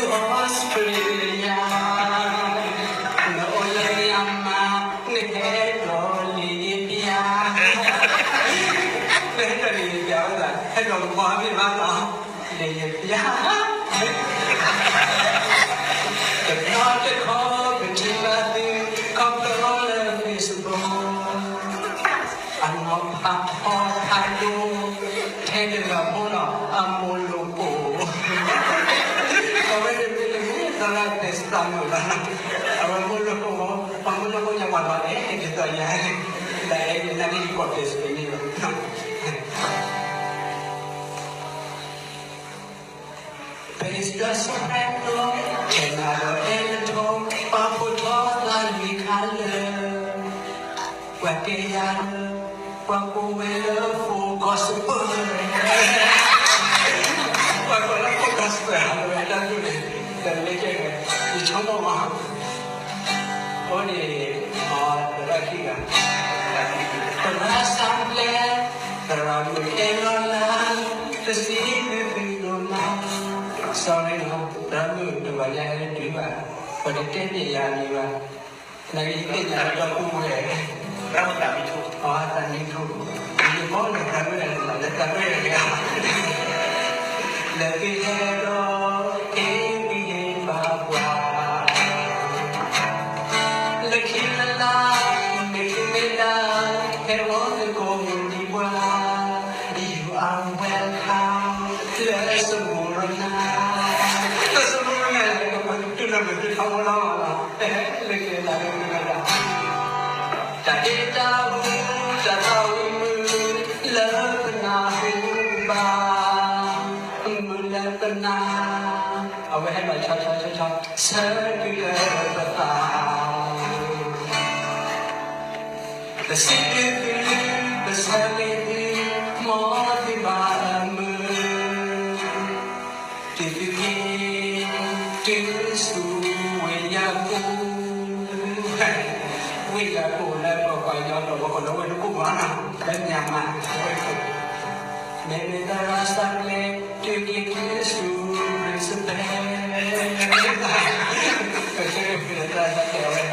Australia, နအိၣ်လၢ Myanmar, နဟဲဒီးလံာ်ယပျၢ်, နဟဲဒီးလံာ်ယပျၢ်ဝဲဒၣ် ဟဲဒီးကဘီမ့ၢ်ဘၣ်လီၤ, လံာ်ယပျၢ်, တဘျီတခီၣ်ပထံၣ်ဘၣ်သု ခီဖျိလၢ Facebook အနီၢ်ဖးထီဖးဒိၣ်, ထဲတဂၤဖိလီၤ အမိၢ်လိၣ်ကိၣ်, အဝဲန့ၣ်မ့ၢ်လၢသရၣ်တဲစတၢ်မုၣ်လီၤ, အဝဲမိၢ်လိၣ်ကိၣ်, ပှၤမိၢ်လိၣ်ကိၣ်ညါပှၤလီၤန့ၣ် ဒ်သိးယၤ, ဒ်အဲၣ်ဒိးနၢ်က့ၤကိးတဲစပံးန့ၣ်လီၤ. But it's just so bad, no, ထဲနၤဒီးအဲၣ်လၢထီ, ပာ်ဖှိၣ်ထီၣ်သးလွံၢ်ခါလၢ ပှၤတဲယၤလၢ ပှၤကိးဝဲလၢ full gospel, ပှၤကိးလၢ full gospel ဟးလၢဝဲတၢ်ဒိၣ်န့ၣ်, တၢ်လၢကဲဝဲ, ယဆိကမိၣ်မး, အိၣ်န့ၣ်, အသရၣ်ခံဂၤ, သရၣ်စၢ်ပျဲ, သရၣ်မုၣ်အဲၣ်လီၤလၢ်, တစံးဘျုးသုဒိၣ်မး, sorry နီၤ, သရၣ်မုၣ်တဂၤညါဟဲတတုၤဘၣ်, ပှၤတတဲန့ၢ်ယၤန့ၣ်ဘၣ်, နကသ့ၣ်ညါဒီပုၢ်ဝဲၢ်, သရၣ်မုၣ်သးမံထူ, အသးမံထူ, ယဘီလၢသးဝဲၢ်, လၢသးဝဲၢ်, လၢသုဟဲဒီး က့ၤပဟ့ၣ်ဘၣ်ပှၤ, လၢခံလၢ်လၢ်, မ့ၢ်မ့ၢ်ဒၣ်, ဟဲဝီသကိးမုၢ်ဒံးပှၤ, ယ are welcome လၢစမူရနၤ, လၢစမူရနၤ, တုၤလၢမုၢ်ဒံးထီဘိလီၤ, လၢက့ၤလၢက့ၤလၢက့ၤ, တၢ်ဒ့တၢ်အူ, တၢ်သးဝံၣ်မုၢ်, လၢပနၢ်ဟူဘၣ်, မုၢ်လၢပနၢ်, အဝဲဟဲဘၣ်ဆီဆီဆီဆီ, ဆၢတုၤလၢပသး ပစံးဘျုးသု, ပဆၢဂ့ၤသု, မ်သုဘၣ်အမုာ်, တုၤသုက့ၤ, တုၤဆူဝ့ၢ်ယၤကိာ်, ဝ့ၢ်ယၤကိာ်လၢပှၤကညီဒီး ပှၤကညီဝ့ၢ်တကူၣ်မး, လၢ Myanmar ဝ့ၢ်ကိာ်, မ့မ့ၢ်သရၣ်စၢ်ပျဲ, တုၤက့ၤတုၤဆူ Brisbane, ပဆၢဂ့ၤသုလၢသရၣ်စၢ်ပျဲဝဲ